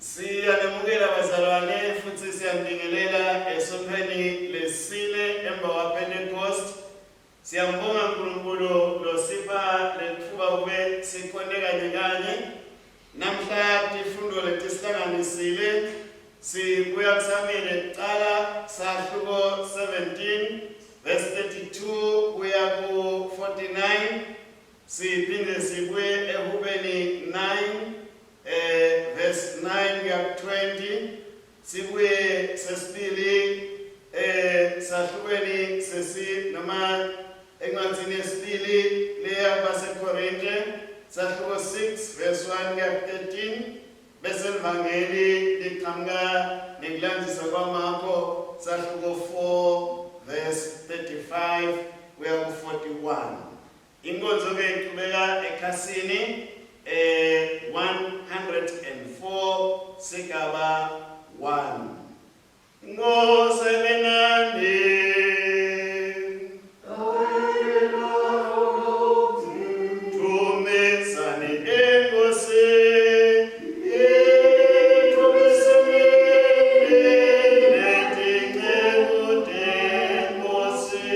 Siyanemukela bazalwane futsi siyanibingelela esontfweni lesine emva kwaPentecost. Siyambonga uNkulunkulu losipha letfuba kube sikhonte kanye kanye. Namhla tifundo letisihlanganisile sibuya kuSamuyeli kucala sahluko 17 verse 32 kuya ku 49 siphinde sibuye ehubeni 9 eh verse 9 kuya ku 20 sibuye sesibili eh sahlukweni sesi noma encwadzini yesibili leya kubaseKorinte sahluko 6 verse 1 kuya ku 13 bese livangeli liqhamuka nekulandzisa kwaMarko sahluko 4 verse 35 kuya ku 41. Inkonzo ke iqhubeka ekhasini eh 104 sigaba 1. Nkosi ebenani. Dumisani iNkosi. Idumiseni netinceku teNkosi.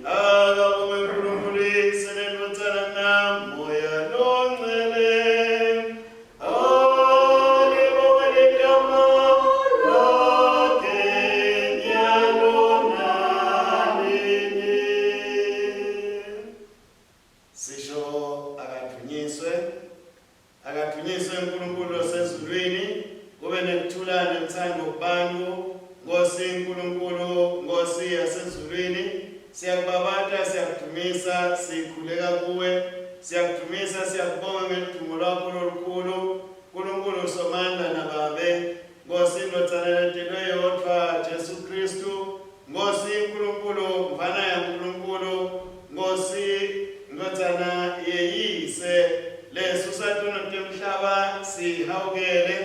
Akabongwe uNkulunkulu Uyise neNdvodzana naMoya Longcwele. Alibongwe ligama lakhe nyalo nanini. Sisho akadvunyiswe. Akadvunyiswe uNkulunkulu osezulwini, kube nekuthula nekuthando kubantu. Nkosi Nkulunkulu, Nkosi yasezulwini, siyakubabata, siyakudumisa, sikhuleka kuwe, siyakudumisa, siyakubonga ngeludumo lwakho lolukhulu. Nkulunkulu Somandla naBabe, Nkosi Ndvodzana letelwe yodvwa, Jesu Khristu, Nkosi Nkulunkulu, Mvana yaNkulunkulu, Nkosi Ndvodzana yeYise, lesusa tono temhlaba, sihawukele.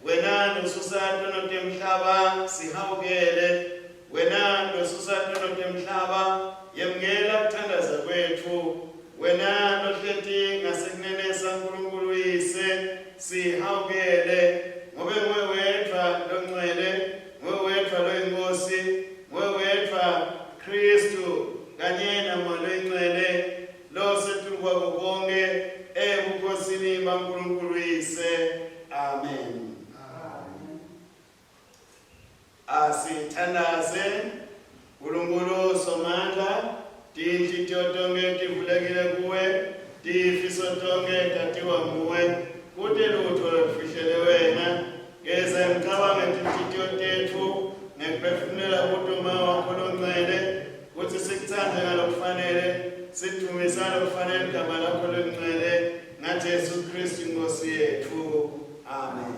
Wena losusa tono temhlaba, sihawukele. Wena losusa tono temhlaba, yemukela kuthandaza kwetfu. Wena lohleti ngasekunene saNkulunkulu uYise, sihawukele. Ngobe nguwe wedvwa longcwele, Nguwe wedvwa loyiNkhosi, nguwe wedvwa Khristu, kanye naMoya loyiNgcwele, losetulu kwako konkhe, ebukhosini baNkulunkulu uYise. Amen. Asithandaze. Nkulunkulu Somandla, tinhlitiyo tonkhe tivulekile kuwe, tifiso tonkhe tatiwa nguwe, kute lutfo lolufihlele wena. Geza imicabango yetinhlitiyo tetfu ngekuphefumulela kuto Moya wakho longcwele, kutsi sikutsandze ngalokufanele, sidvumise ngalokufanele ligama lakho lelingcwele, ngaJesu Khristu iNkhosi yetfu. Amen.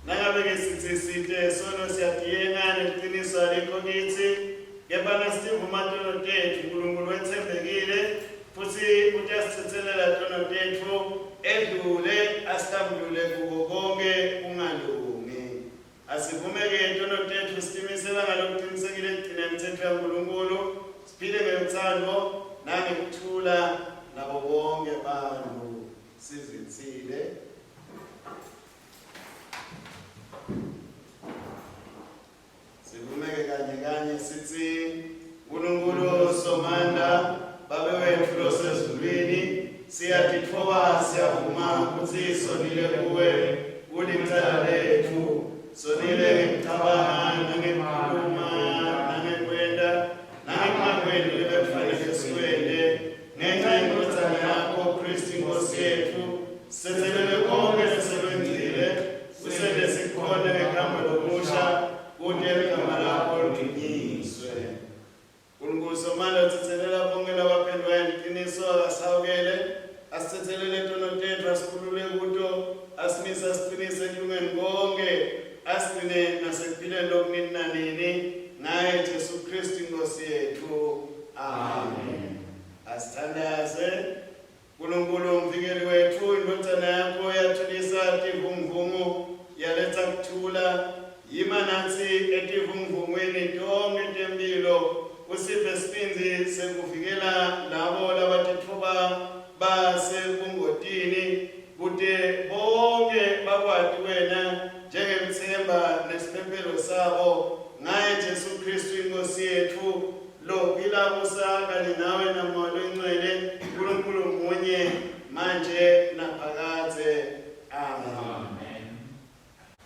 Nangabe-ke sitsi site sono siyatiyenga neliciniso alikho kitsi, kepha nasitivuma tono tetfu, Nkulunkulu wetsembekile futsi utasitsetselela tono tetfu, edlule asihlambulule kuko konkhe kungalungi. Asivume-ke tono tetfu sitimisela ngalokucinisekile kugcina imitsetfo yaNkulunkulu, siphile ngelutsandvo nangekuthula nabo bonkhe bantfu. Sizitsile. Sivumeke kanye kanye sitsi Nkulunkulu Somandla Babe wetfu losezulwini siyatitfoba siyavuma kutsi sonile kuwe kulicala letfu sonile ngekucabanga nangekukhuluma nangekwenta nangekungakwenti lebekufanele sikwente ngenca yendvodzana yakho Kristu Inkosi yetfu setselele konkhe lesekwentile Usente sikhone ngekuhamba lokusha kute ligama lakho lidunyiswe. Nkulunkulu Somandla utsetselela bonke labaphendvuka ngeliciniso akasihawukele, asitsetselele tono tetfu asikhulule kuto, asimise asiqinise ekulungeni konke, asigcine nasekuphileni lokunini nanini ngaye Jesu Kristu iNkosi yetfu. Amen. Asithandaze. Nkulunkulu mvikeli wetfu, indvodzana yakho yathulisa tivunguvungu, yaletsa kuthula. Yima natsi etivunguvungwini tonkhe temphilo, usiphe sibindzi sekuvikela labo labatitfoba basebungotini, kute bonkhe bakwati wena njengelitsemba nesiphephelo sabo. Ngaye Jesu Khristu iNkhosi yetfu. Lophila busa kanye nawe naMoya loyiNgcwele, Nkulunkulu munye, manje naphakadze. Amen.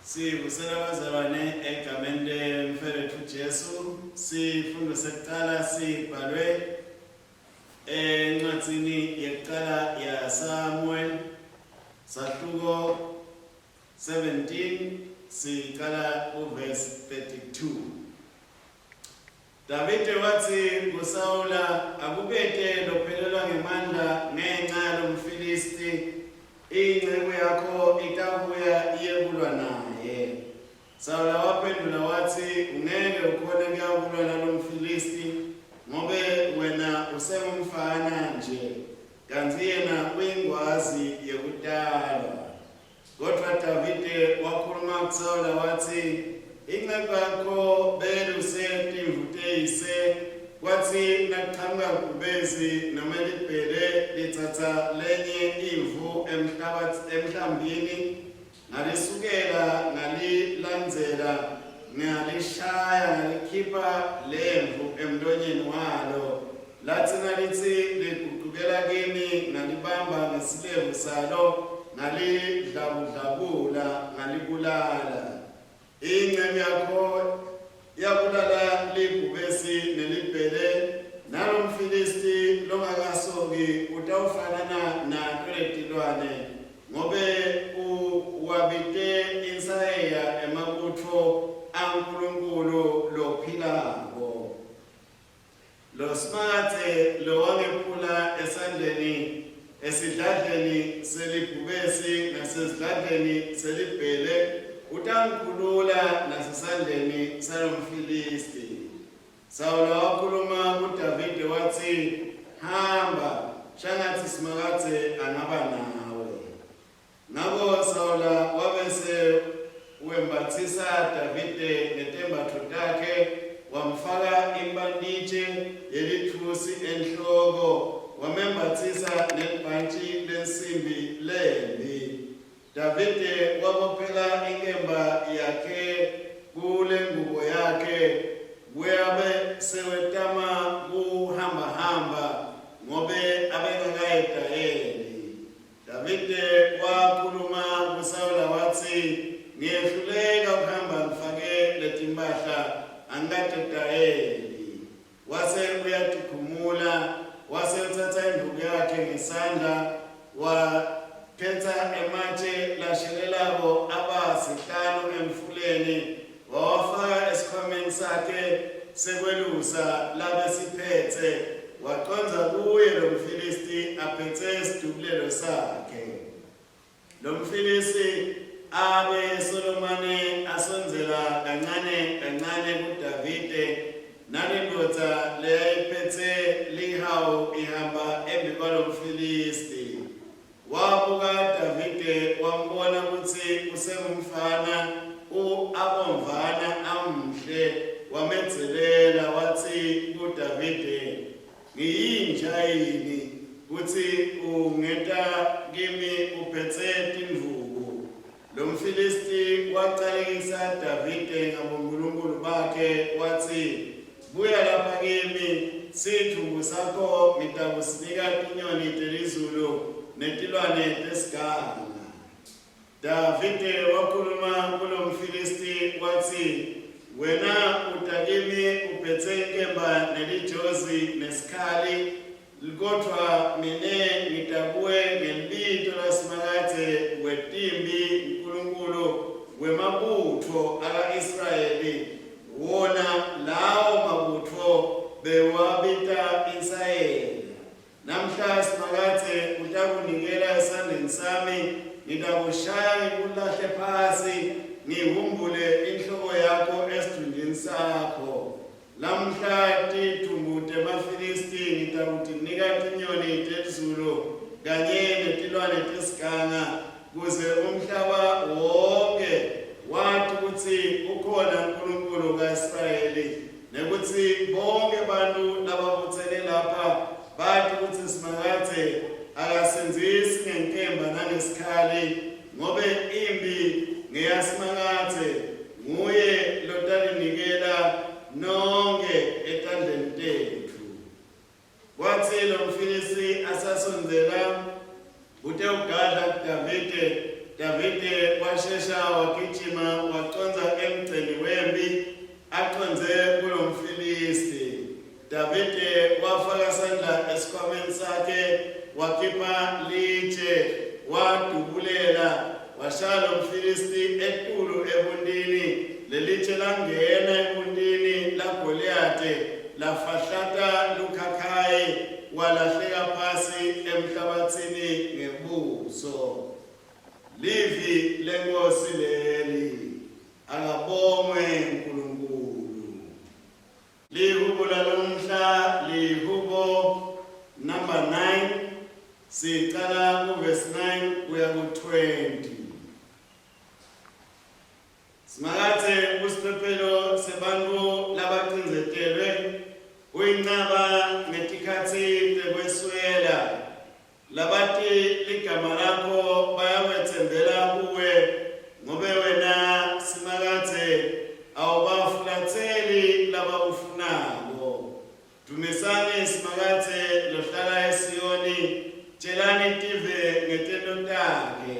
Sivusela abazalwane egameni lemfelethu Jesu. Sifundo sekuqala sibhalwe encwadzini yekuqala yaSamuel sahluko 17 siqala kuverse 32. Davide watsi kuSawula, Akubete lophelelwa ngemandla ngenca yalomFilisti, inceku yakho itabuya iyekulwa naye. Sawula waphendvula watsi, Ungeke ukhone kuyawukulwa nalomFilisti, ngobe wena usengumfana nje, kantsi yena uyingwazi yekutalwa. Kodvwa Davide wakhuluma kuSawula watsi, Inceku yakho beyeluse timvu teyise, kwatsi nakuchamuka libhubesi nome libhele litsatsa lenye imvu emhlambini, ngalisukela ngalilandzela, ngalishaya ngalikhipha lemvu emlonyeni walo. Latsi nalitsi ligucukela kimi, ngalibamba ngesilevu salo, ngalidlabudlabula, ngalibulala. Inceku yakho yabulala libhubesi nelibhele, nalomFilisti longakasoki utawufanana nato letilwane, ngobe uwabite insayeya emabutfo aNkulunkulu lophilako. Lo Simakadze lowangephula esandleni esidladleni selibhubesi nasesidladleni selibhele utangikhulula nasesandleni salomFilisti. Sawula wakhuluma kuDavide watsi, Hamba, shangatsi Simakadze angaba nawe. Ngako Sawula wabese wembatsisa Davide ngetembatfo takhe, wamfaka imbanditje yelitfusi enhloko, wamembatsisa nelibhantji lensimbi lembi. Davide wabophela inkemba yakhe kulengubo yakhe, kuyabe sewetama kuhambahamba, ngobe abengakayetayeli. Davide wakhuluma kuSawula watsi, Ngiyehluleka kuhamba ngifake letimphahla, angikatetayeli. Wase uyatikhumula, wase utsatsa indvuku yakhe ngesandla, wakhetsa ematje lashelelako aba sihlanu emfuleni, wawafaka esikhwameni sakhe sekwelusa labesiphetse, wacondza kuye lomFilisti aphetse sidubulelo sakhe. LomFilisti abe solomane asondzela kancane kancane kuDavide, nalendvodza leyayiphetse lihawu ihamba embikwalomFilisti. Wabuka Davide wambona kutsi usengumfana, abomvana amhle wamedzelela watsi kuDavide, Ngiyinja yini kutsi ungeta kimi uphetse tindvuku? LomFilisti wacalekisa Davide ngabonkulunkulu bakhe watsi, Buya lapha kimi, sidvumbu sakho ngitakusinika tinyoni telizulu netilwane tesiganga. Davide wakhuluma kulomFilisti watsi, Wena uta kimi uphetse inkemba nelijozi nesikhali, kodvwa mine ngita kuwe ngelibito laSimakadze wetimphi, Nkulunkulu wemabutfo aka-Israyeli, wona lawo mabutfo bewuwabita insayeya. Namhla Simakadze utakunikela esandleni sami, ngitakushaya ngikulahle phasi, ngihumbule inhloko yakho esidvunjini sakho. Lamhla tidvumbu temaFilisti ngitakutinika tinyoni telizulu kanye netilwane tesiganga, kuze umhlaba wonkhe wati kutsi ukhona Nkulunkulu ka-Israyeli nekutsi bonkhe bantfu lababutsene lapha bati kutsi Simakadze akasindzisi ngenkemba nangesikhali, ngobe imphi ngeyaSimakadze, nguye lotaninikela nonkhe etandleni tetfu. Kwatsi lomFilisti asasondzela kutewugadla kuDavide, Davide washesha wagijima wacondza emgceni wemphi acondze kulomFilisti. Davide wafaka sandla esikhwameni sakhe wakhipha litje wadubulela washaya lomFilisti etulu ebuntini. Lelitje langena ebuntini laGoliyathe Lafahlata lukhakhayi walahleka phasi emhlabatsini ngebuso. Livi leNkhosi leli. Akabongwe Nkulunkulu. Lihubo lalomhla lihubo number 9 sicala kuvesi 9 kuya ku-20. Simakadze usiphephelo sebantfu labacindzetelwe, uyinqaba ngetikhatsi tekweswela. Labati ligama lakho bayakwetsembela kuwe, ngobe wena Simakadze awubafulatseli labakufunako. Dvumisani Simakadze lohlala eSiyoni, tjelani tive ngetento takhe.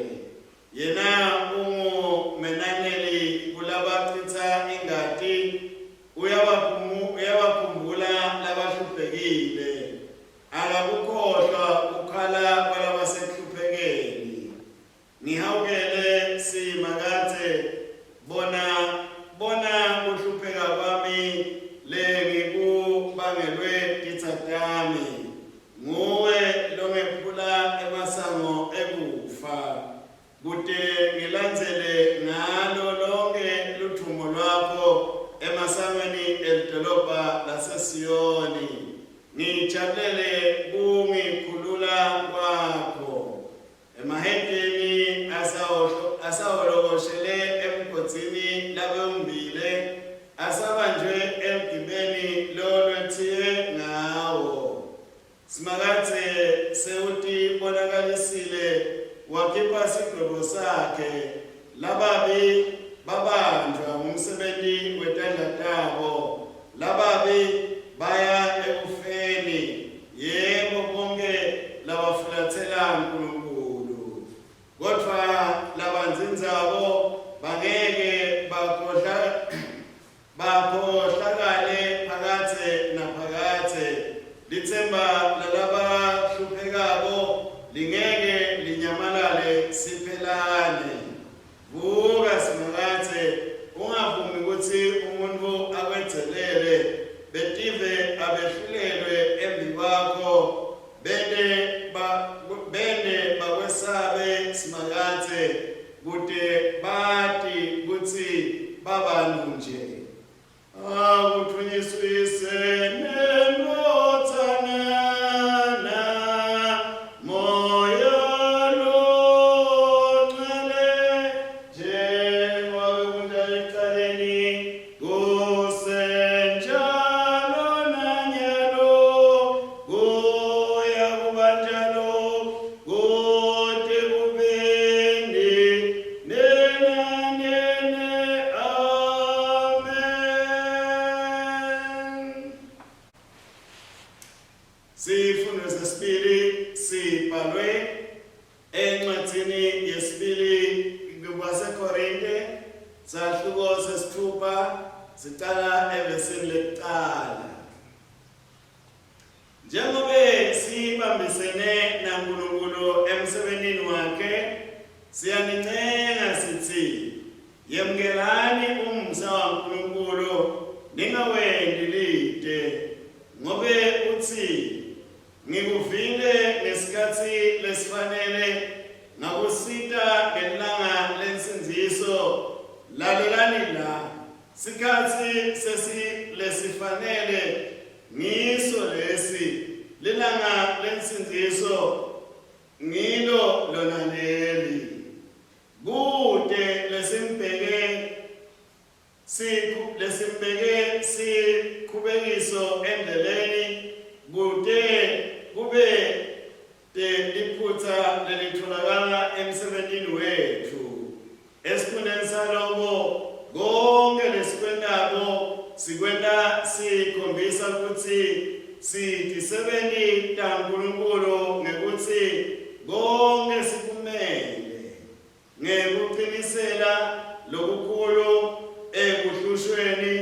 Yena ungumenaneli kulabacitsa ingati, uyabakhumbula labahluphekile. Akakukhohlwa kukhala kwalabasekuhluphekeni. Ngihawukele Simakadze, bona, bona kuhlupheka kwami lengikubangelwe titsa tami. Nguwe longephula emasango ekufa, kute ngilandzele ngalo lonkhe ludvumo lwakho emasangweni elidolobha laseSiyoni, ngijabulele kungikhulula kwakho. Emahedeni asawolokoshele emgodzini labewumbile, asabanjwe emgibeni lolwetsiwe ngawo. Simakadze sewutibonakalisile wakhipha sigwebo sakhe, lababi babanjwa ngumsebenti wetandla tabo, lababi baya ekufeni. Yebo, bonkhe labafulatsela Nkulunkulu. Kodvwa labandzindzako bangeke bakhohla bakhohlakale phakadze naphakadze. Litsemba lalabahluphekako lingeke linyamalale siphelane. Vuka Simakadze, ungavumi kutsi umuntfu akwedzelele, betive abehlulelwe embikwakho, bente ba, bente bakwesabe Simakadze, kute bati kutsi babantfu nje. Akudvunyiswe Uyise neNdvodzana naMoya loNgcwele, njengoba bekunjalo ekucaleni. Sahluko sesithupha sicala evesini lekucala. Njengobe sibambisene naNkulunkulu emsebentini wakhe, siyanincenga sitsi, Yemukelani umusa waNkulunkulu, ningawenti lite, ngobe utsi, Ngikuvile ngesikhatsi lesifanele, ngakusita ngelilanga lensindziso. Lalelani la, sikhatsi sesi lesifanele ngiso lesi, lilanga lensindziso ngilo lona leli. Kute lesimbheke Sikhu lesimbeke sikhubekiso endleleni kute kube te liphutsa lelitholakala emsebentini wetfu. Esikhundleni saloko, konkhe lesikwentako sikwenta sikhombisa kutsi sitisebenti taNkulunkulu ngekutsi konkhe sikumele. Ngekucinisela lokukhulu ekuhlushweni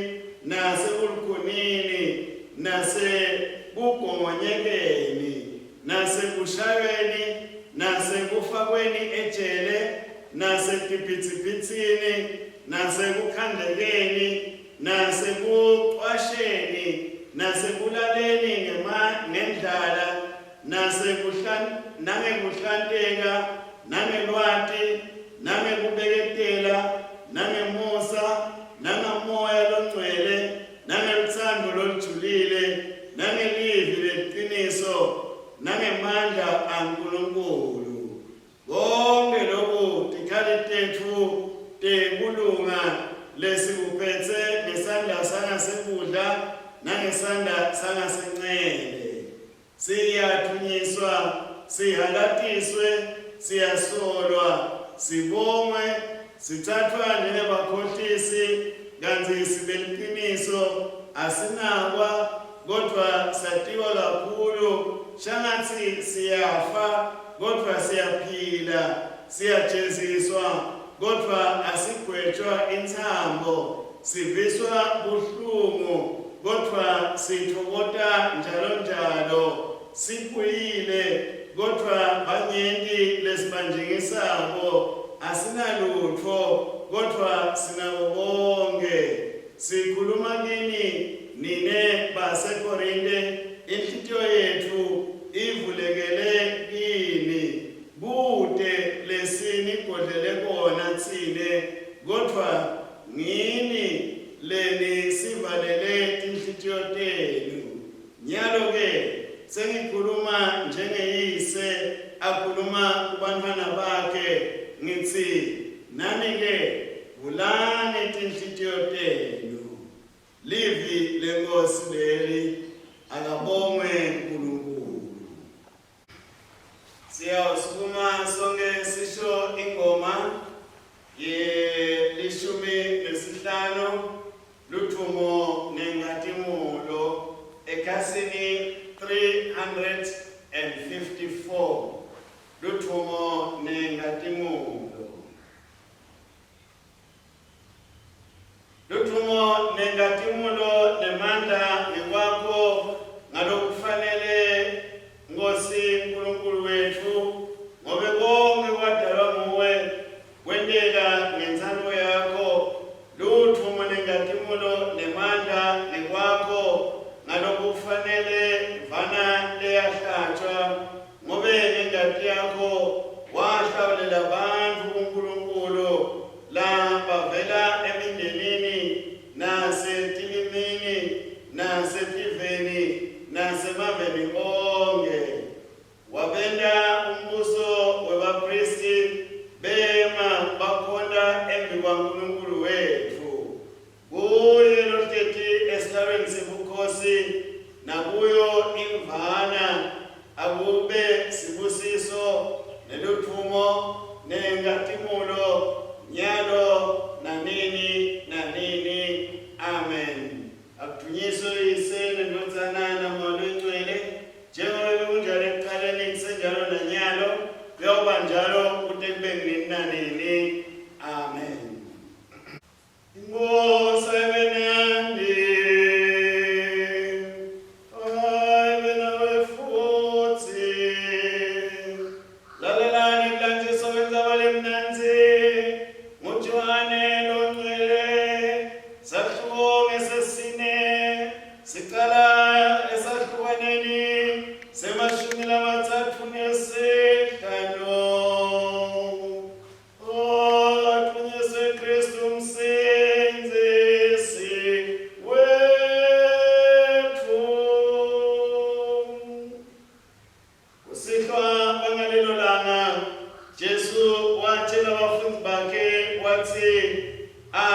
nasebulukhunini nasekugongonyekeni nasekushayweni nasekufakweni ejele nasetibhidzibhidzini nasekukhandlekeni nasekucwasheni nasekulaleni ngendlala nangekuhlanteka, nangelwati, nangekubeketela, nangemusa, nangaMoya loNgcwele, nangelutsandvo lolujulile, nangelivi leliciniso, nangemandla aNkulunkulu. Konkhe loku tikhali tetfu tekulunga lesikuphetse ngesandla sangasekudla nangesandla sangasencele. Siyadvunyiswa, sihalatiswe, siyasolwa, sibongwe, sitsatfwa njengebakhohlisi, kantsi sibeliciniso, asinakwa, kodvwa satiwa kakhulu, shangatsi siyafa, kodvwa siyaphila, siyajeziswa, kodvwa asigwetjwa intsambo, siviswa buhlungu, kodvwa sitfokota njalonjalo, siphuyile, kodvwa banyenti lesibanjengisako, asinalutfo, kodvwa sinabo bonkhe. Sikhuluma kini nine baseKorinte, inhlitiyo yetfu ivulekele kini. Kute lesinigodlele kona tsine, kodvwa ngini lenisivalele tinhlitiyo tenu. Nyalo-ke sengikhuluma njengeyise akhuluma kubantfwana bakhe, ngitsi, Nani-ke vulani tinhlitiyo tenu. Livi leNkhosi leli, akabongwe Nkulunkulu. Siyawusukuma sonke sisho ingoma yelishumi nesihlanu Ludvumo nenkhatimulo ekhasini 354 Ludvumo nenkhatimulo. Ludvumo nenkhatimulo nemandla ngekwakho ngalokufanele Nkhosi Nkulunkulu wetfu, ngobe konkhe kwadalwa nguwe, kwenteka ngentsandvo yakho. Ludvumo nenkhatimulo nemandla ngekwakho ngalokufanele Mvana leyahlatjwa, ngobe ngengati yakho wahlawulela bantfu kuNkulunkulu. Labavela emindenini nasetilimini.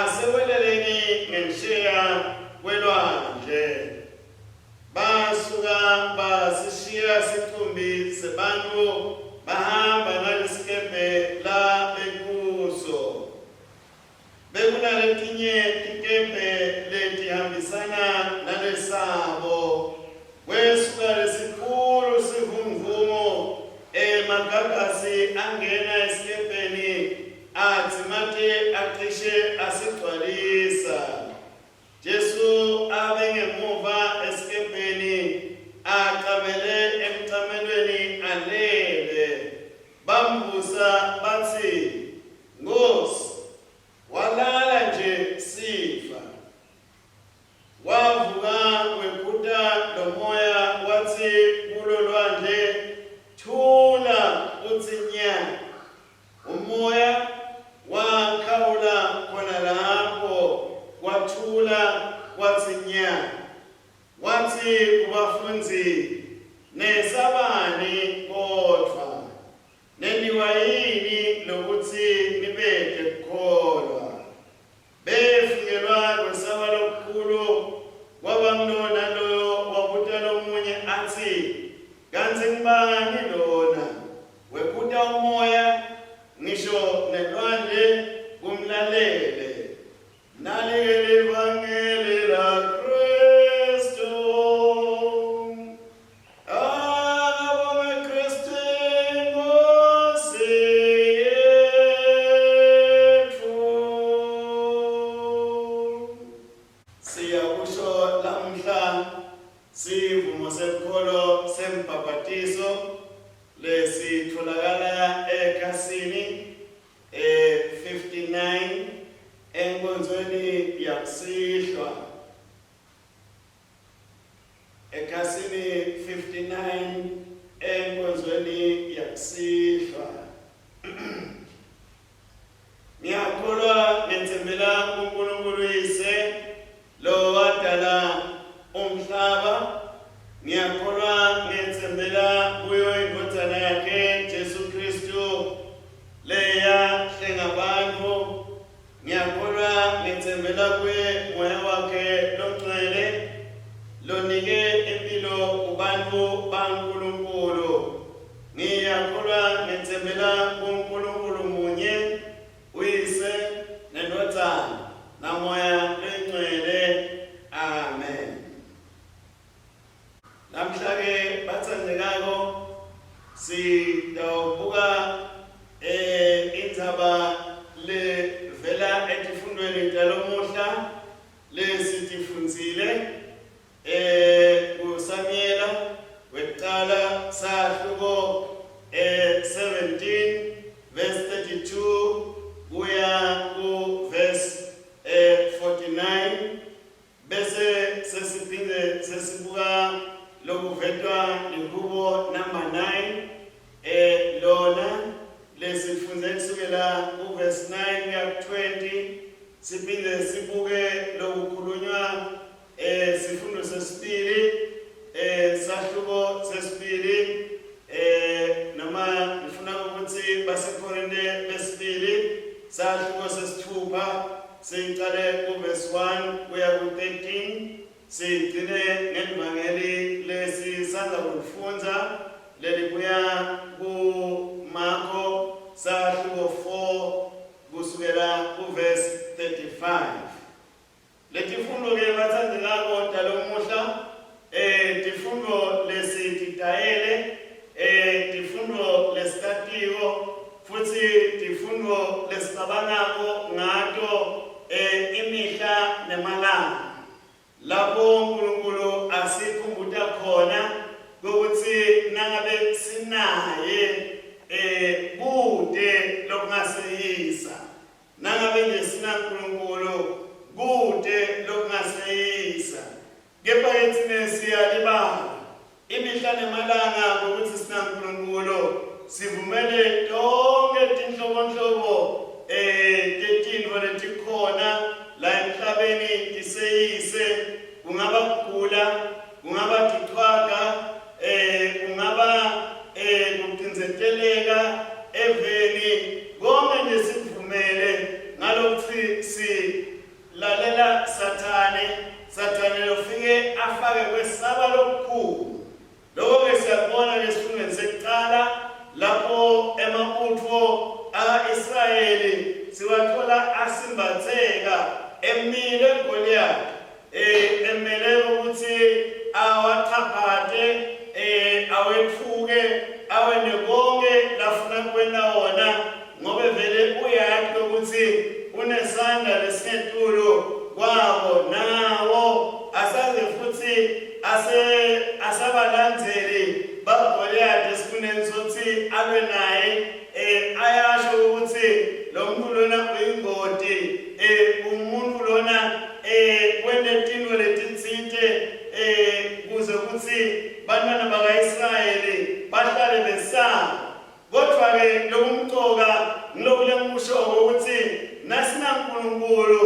Aseweleleni ngenhleya kwelwandle. Basuka basishiya sicumbi sebantfu bahamba ngalesikebhe la bekuso. Bekunaletinye tikebhe letihambisana nalesabo. Kwesuka lesikhulu sivunguvungu, emagagasi angena esikebheni adzimate acishe asigcwalisa. Jesu abengemuva esikebheni acamele emcamelweni alele. Bamvusa batsi, Nkhosi, walala nje sifa. Wavuka wekhuta lomoya watsi kulo lwandle, Thula utsi nya. Umoya wakhawula khona lapho, kwathula kwatsi nya. Watsi kubafundzi, Nesabani kodvwa? Nentiwa yini lokutsi nibete kukholwa? Befikelwa kwesaba lokukhulu, kwaba ngulowo naloyo wabuta lomunye atsi, Kantsi ngubani lona? Wekhuta umoya, ngisho nelwandle kumlalele. Nali-ke livangeli laKhristu. Akabongwe Kristu iNkosi yetfu. Siyakusho lamhla sivumo sebukholo sembhabhatiso lesitfolakala ekhasini 59 enkonzweni yakusihlwa. Ekhasini 59 enkonzweni yakusihlwa. Ngiyakholwa ngethembela kuNkulunkulu Yise lo wadala umhlaba. Ngiyakholwa ngethembela kuyo indvodzana yakhe Jesu Kristu leya hlenga bantfu. Ngiyakholwa ngetsembela kuye Moya wakhe loNgcwele lonike impilo kubantfu baNkulunkulu. Ngiyakholwa ngetsembela kuNkulunkulu munye, uYise, neNdvodzana, naMoya loyiNgcwele. Amen. Namhla-ke batsandzekako sitawubuka eh indzaba levela etifundweni talomuhla lesitifundzile eh kuSamyela wekucala sahluko eh 17 verse 32 kuya ku verse eh 49. Bese sesiphinde sesibuka lokuvetwa lihubo number 9 eh lona lesifunde kusukela ku verse 9 kuya ku 20 siphinde sibuke lokukhulunywa eh sifundo sesibili eh sahluko sesibili eh noma ngifuna ukuthi baseKorinte besibili sahluko sesithupha Sicale kuvesi 1 kuya ku-13 sigcine ngelivangeli lesisandza kulifundza lelibuya kuMakho sahluko 4 kusukela kuvesi 35. Letifundo-ke batsandzekako talomuhla eh tifundvo lesititayele eh tifundvo lesitatiko futsi tifundvo lesicabangako ngato eh imihla nemalanga lapho uNkulunkulu asikhumbuta khona ukuthi nangabe sinaye eh kute lokungaseyisa. Nangabe nje sinaNkulunkulu kute lokungaseyisa. Kepha-ke tsine siyalibala imihla nemalanga ngokuthi sinaNkulunkulu, sivumele tonkhe tinhlobonhlobo eh tetintfo letikhona la emhlabeni tiseyise, kungaba kugula, kungaba tichwaga, eh kungaba eh kucindzeteleka eveni, konke nje sikuvumele ngalokuthi si. Lalela Sathane, Sathane lofike afake kwesaba lokukhulu. Lokho-ke siyakubona ke esifundweni sekuqala lapho emabutho aka-Israyeli siwathola asimbatheka emile Goliath eh emele ukuthi awachaphate eh awethuke awene konke lafuna kwena wona ngobe vele uyati ukuthi unesandla lesingetulu kwabo nawo asaze futhi ase asabalandzeli baGoliyathi esifuneni sokuthi alwe naye eh ayasho ukuthi lo muntu lona uyingoti eh umuntu lona eh wente tintfo letitsite eh kuze kutsi bantwana bakaIsrayeli bahlale besaba. Kodvwa-ke lokumcoka ngiloku lengikushoko kutsi nasinaNkulunkulu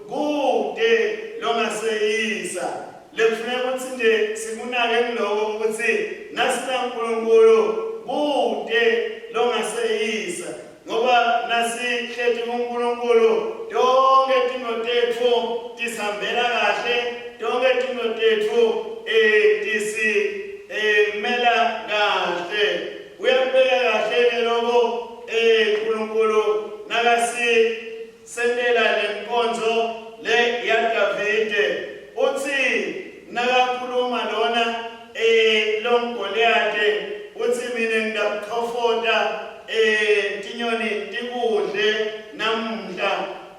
kute longaseyisa. Lekufuneka kutsi nje sikunake ngiloko kutsi nasinaNkulunkulu kute longaseyisa ngoba nasihleti kuNkulunkulu tonkhe tintfo tetfu tisihambela kahle, tonkhe tintfo tetfu eh tisi eh mela kahle. Uyakubeka kahle ke loko eh uNkulunkulu nakasi sentela lenkonzo le yaDavide uthi nakakhuluma lona eh lomGoliyate uthi mina ngidakuchofota eh tinyoni tikudle namuhla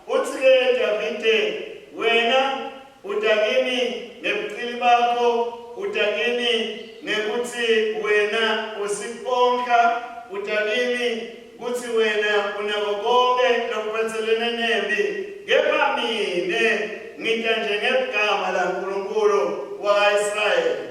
uthi ke Davide wena Uta kimi ngebucili bakho, uta kimi ngekutsi wena usiponkha, uta kimi kutsi wena unako konkhe lokuphatselene nempi, kepha mine ngita nje ngegama laNkulunkulu waka-Israyeli.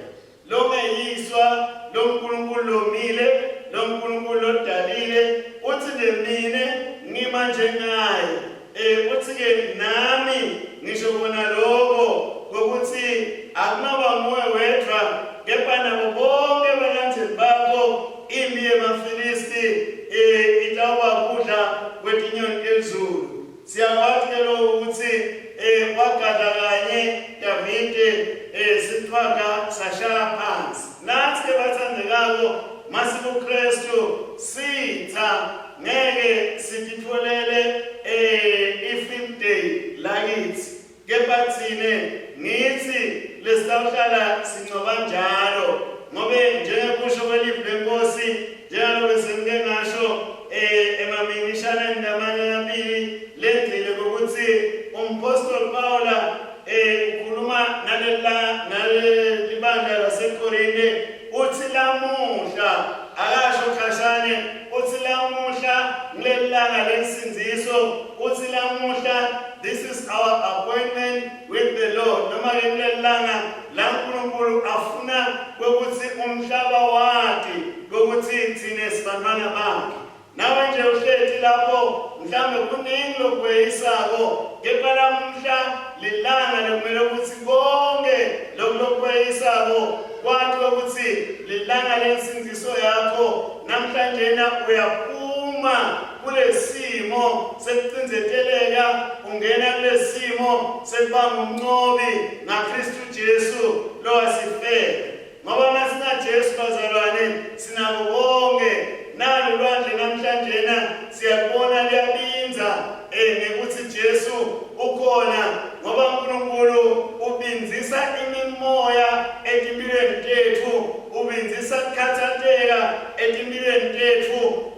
Longeyiswa, loNkulunkulu lomile, loNkulunkulu lodalile, uthi nje mina ngima njengaye. Eh uthi ke nami ngisho kona lokho kokuthi akunaba nguwe wedwa kepha nabo bonke abalandzeli bakho impi yemaFilisti eh itawuba kudla kwetinyoni telizulu. Siyakwati ke lokho ukuthi eh wagadla kanye Davide eh sithwaga sashaya phansi. Nathi ke bathandekako masikuKristu sitha ngeke sititholele eh i-field day lakithi. Kepha thina ngithi lesitawuhlala sincoba njalo ngobe njengekusho kwelivi lenkosi njengalobe sengike ngasho eh emamingishaneni lamanye lamabili lengcile kokuthi umphostoli Paula eh ukhuluma nalela nalelibandla laseKorinte uthi lamuhla akasho khashane uthi lamuhla ngilelilanga lensindziso uthi lamuhla. This is our appointment with the Lord. Noma ke kulelilanga la uNkulunkulu afuna kwekuthi umhlaba wati kwekuthi thina sibantwana bakhe. Nawe nje uhleti lapho mhlambe kuningi lokweyisako kepha lamuhla lilanga lekumele ukuthi konke lokhu lokweyisako kwati ukuthi lilanga lensindiso yakho namhlanje na uyaphuma kulesimo sekucindzeteleka ungena kulesimo sekuba ngumnqobi ngaKristu Jesu lowasifela. Ngoba masina Jesu bazalwane sinako konke. Nalo lwandle namhlanjena siyakubona liyabinza eh ngekuthi Jesu ukhona ngoba uNkulunkulu ubinzisa imimoya etimpilweni tethu ubinzisa kukhathateka etimpilweni tethu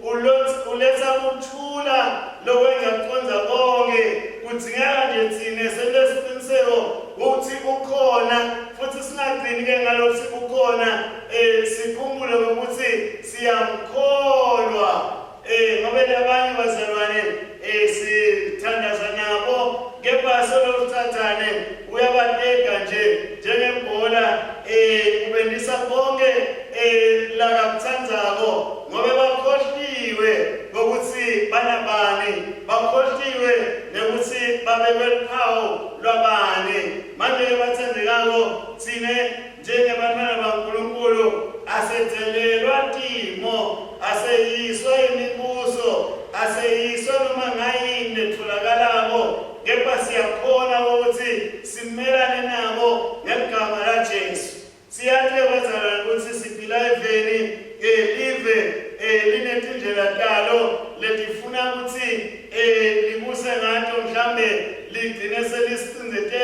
uletha kuthula lokwenza kuconza konke. Kudzingeka nje tsine sente siciniseko ukuthi ukhona futhi singagcini ke ngalokuthi ukhona eh sikhumbule ngokuthi siyamkholwa eh ngoba labanye bazalwane eh sithandaza nabo kepha solo uthathane uyabatega nje njengebhola eh ubendisa konke eh lakakuthandzako ngobe bakhohliwe ngokuthi banabani bakhohliwe nekuthi babekwe luphawu lwabani. Manje-ke bathandekako thine njengebantwana baNkulunkulu asedzelelwa timo aseyiswa imibuso aseyiswa noma ngayini letfolakalako kepha siyakhona ukuthi.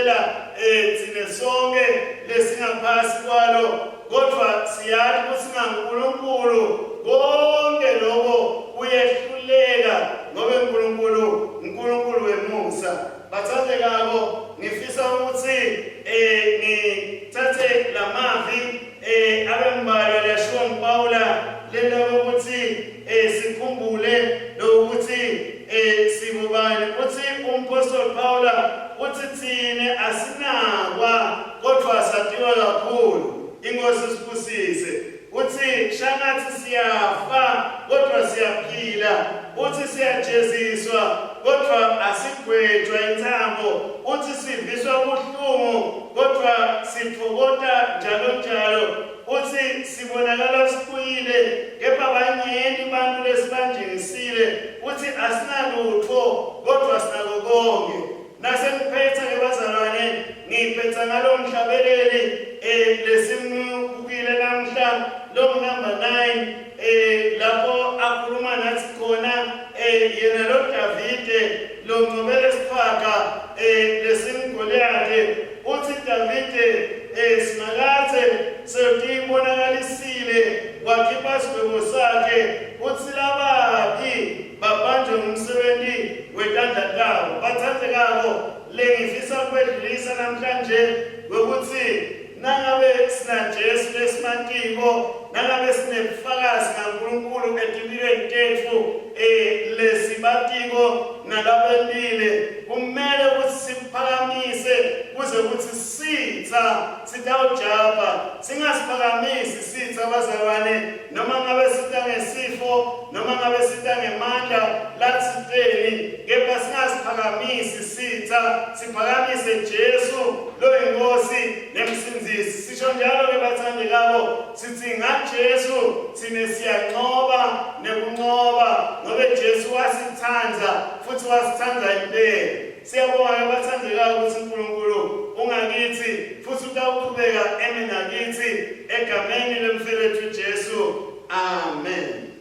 lehlela eh thina sonke lesingaphasi kwalo kodwa siyati kutsi ngaNkulunkulu konke lokho kuyehluleka ngobe uNkulunkulu uNkulunkulu wemusa. Bathandekako, ngifisa ukuthi eh ngithathe lamavi eh abe mbalwa lashiwo nguPawula lenta ukuthi eh sikhumbule lokuthi eh sibubani uthi umpostoli Pawula uthi thine asinakwa kodwa satiwa kakhulu inkosi sibusise uthi shangathi siyafa kodwa siyaphila uthi siyajeziswa kodwa asigwetshwa intambo uthi siviswa ubuhlungu kodwa sithokota njalo njalo uthi sibonakala sibuyile kepha banyenti bantu lesibanjengisile uthi asinalutho kodwa sinako konke Nasengiphetha ke bazalwane ngiphetha ngalo mhlabeleli eh lesimubukile namhla lo number 9 eh lapho akhuluma nathi khona eh yena lo Davide lo ncobele siqhwaga eh lesimGoliathe uthi Davide eh simakathe sewutibonakalisile wakhipha sigwebo sakhe uthi labaphi babanjwe ngumsebenzi wetandla tabo bathathekako lengifisa kwedlulisa namhlanje ukuthi nangabe sinaJesu lesimantiko nangabe sinebufakazi ngaNkulunkulu etimpilweni tetfu eh lesibatiko nalabentile kumele ukuthi simphakamise kuze ukuthi sitha sitawujabha singasiphakamisi sitha bazalwane noma ngabe sita ngesifo noma ngabe sita ngemandla lathiteni kepha singasiphakamisi sitha siphakamise Jesu loyinkosi nemsindzisi sisho njalo ke bathandekabo sithi ngaJesu thine siyanqoba nekunqoba ngobe Jesu wasithanda futhi wasithanda impela Siyabonga bathandekayo ukuthi uNkulunkulu ungakithi futhi utawuqhubeka eme nakithi egameni lemfelethu Jesu. Amen.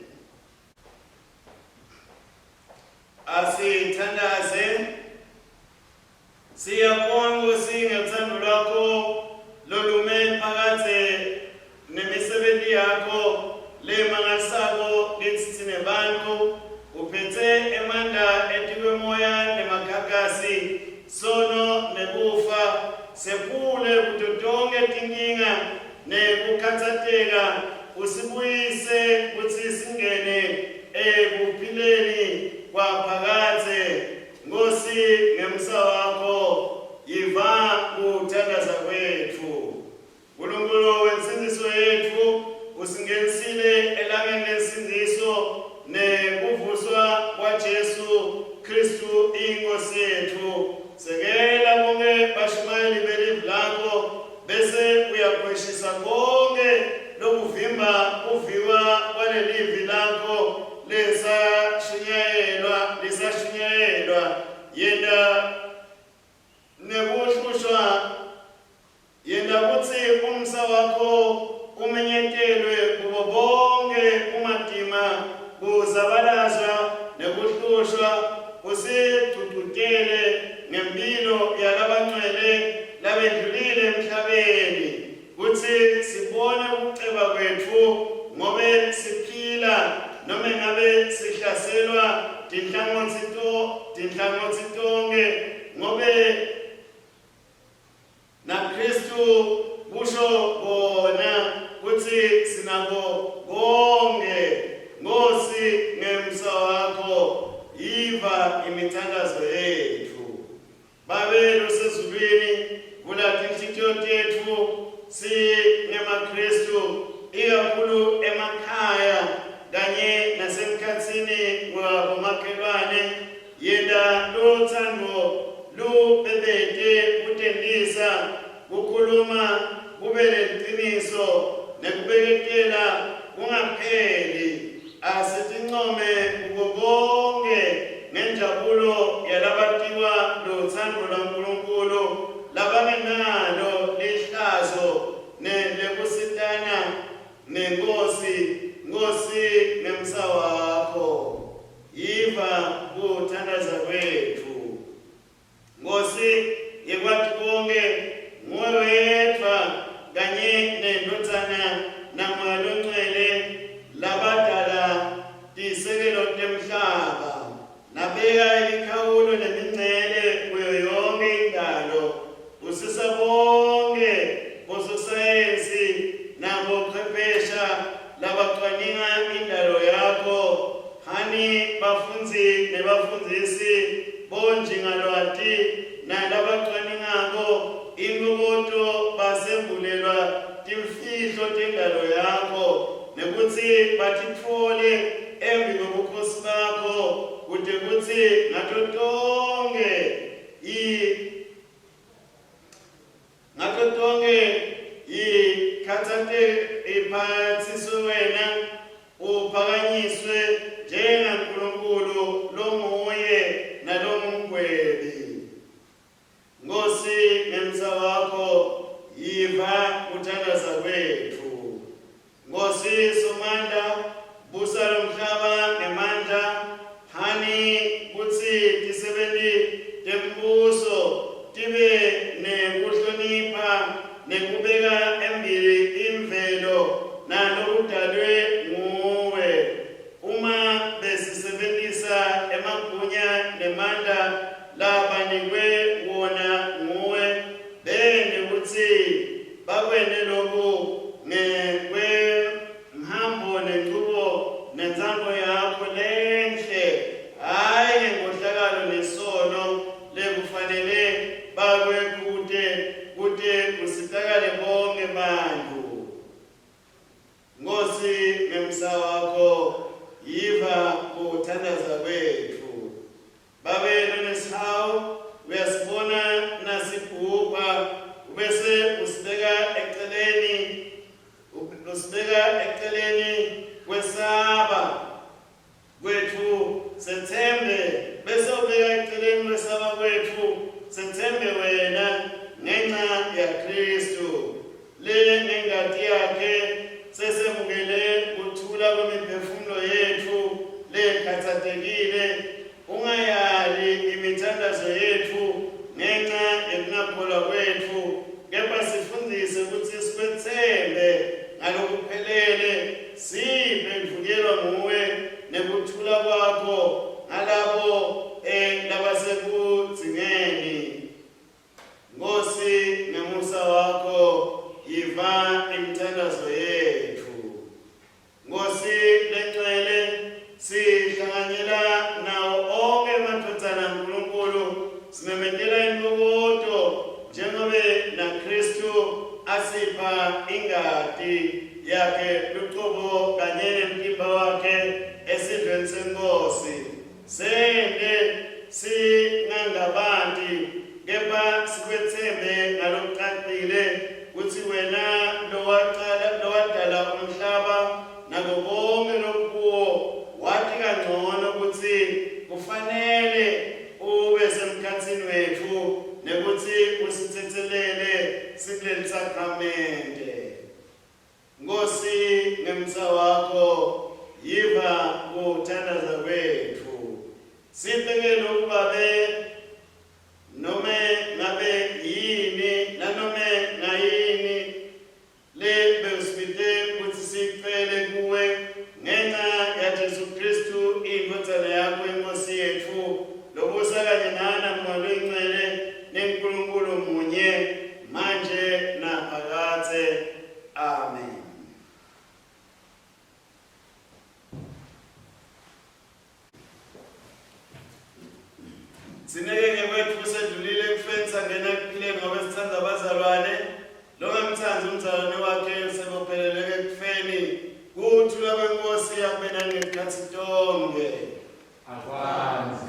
Asithandaze. Siyabonga Nkosi ngethando lwakho lolume phakadze Nemisebenzi yakho lemangalisako kitsi tsine bantfu, uphethe emandla etikwemoya nemagagasi, sono nekufa, sephule kuto tonkhe tinkinga nekukhatsateka, usibuyise kutsi singene ekuphileni kwaphakadze. Nkhosi, ngemsa wakho, yiva kuthandaza kwetfu. Nkulunkulu wensindiso yetfu usingenisile elangeni lensindiso nekuvuswa kwaJesu Kristu iNkosi yetfu. Sekela bonke bashumayeli belivi lakho bese uyakhweshisa konke lokuvimba kuviwa kwalelivi lakho lesashunyayelwa lisashunyayelwa yenta nekuhlushwa Yenta kutsi umsa wakho umenyetelwe kubo bonkhe bumatima, kuzabalazwa nekuhlushwa, usigcugcutele ngemphilo yalabangcwele labendlulile emhlabeni, kutsi sibone ukuceba kwetfu ngobe siphila nome ngabe sihlaselwa tinhlangotsi to tinhlangotsi tonkhe ngobe NaKhristu kusho kona kutsi sinako konkhe. Nkhosi, ngemsa wakho yiva imithandazo yetfu. Babe losezulwini, vula tinhlitiyo tetfu singemaKhristu, ikakhulu emakhaya kanye nasemkhatsini wabomakhelwane. Yenta lutsandvo lubebete kutentisa, kukhuluma kube neliciniso nekubeketela kungapheli. Asitincome kuko konkhe ngenjabulo yalabatiwa lutsandvo lwaNkulunkulu labangenalo lihlazo nelekusitana neNkhosi. Nkhosi ngemsa wakho. Yiva kuthandaza kwetfu. Nkhosi, ngekwati konke. Busisa bonke bososayensi nabochwephesha labacwaninga indalo yakho. Hani bafundzi nebafundzisi bonjingalwati nalabacwaningako inkokoto basembulelwa timfihlo tendalo yakho nekutsi batitfole embi kwebukhosi bakho kute kutsi ngato tonkhe i Ngato tonkhe ikhatsate iphatsiswe wena uphakanyiswe njengaNkulunkulu longuye nalongumgwebi. Nkhosi ngemsa wakho yiva kuthandaza kwetfu. Nkhosi Somandla busa lomhlaba ngemandla phani kutsi tisebenti tembuso tibe nekuhlonipha nekubeka embili imvelo nalokudalwe nguwe. Uma besisebentisa emagunya nemandla labanikwe wona nguwe bene kutsi bakwente loku ngekwemhambo nenchubo nentsambo yakho lenhle, hhayi ngenkohlakalo nesono lekufanele bakwekhute kute kusitakale bonkhe bantfu. Nkhosi ngemsa wakho yiva kuthandaza kwetfu. Babe lonesihawu uyasibona nasibhubha ubese usibeka eceleni usibeka eceleni kwesaba kwetfu setsembe bese ubeka eceleni kwesaba kwetfu setsembe wena ngenxa yaKristu le ngengati yakhe sesemukele kuthula kwemiphefumulo yetfu lekhatsatekile. Ungayali imithandazo yetfu ngenxa yekungakholwa kwetfu, kepha sifundzise kutsi sikwetsembe ngalokuphelele, siphendvukelwa nguwe nekuthula kwakho ngalabo eh, labasekudzingeni. Nkhosi ngemusa wakho yiva imithandazo yetfu. Nkhosi lencwele sihlanganyela nawo onkhe emadvodzana aNkulunkulu simemetela intfokoto njengobe naKhristu asipha ingati yakhe lucobo kanye nemtimba wakhe esidlweni seNkhosi. Sente singangabati kepha sikwetsembe ngalokucacile kutsi wena lowacala lowadala umhlaba nako konkhe lokukuwo wati kangcono kutsi kufanele ube semkhatsini wetfu nekutsi usitsetselele sikulelisakramente. Nkhosi ngemsa wakho yiva kuthandaza kwetfu. Siphe-ke loku Babe nome ngabe yini nanome ngayini le bewusibite kutsi siyicele kuwe ngenca yaJesu Khristu iNdvodzana yakho iNkhosi yetfu lobusa kanye nana Moya loyiNgcwele neNkulunkulu munye manje naphakadze. Amen. Sineke ngekwetfu sedlulile ekufeni sangena ekuphileni ngoba sithanda abazalwane. Longamthandi umzalwane wakhe usebopheleleke ekufeni. Kuthula kweNkosi akube nani ngetikhatsi tonkhe. Akwandze.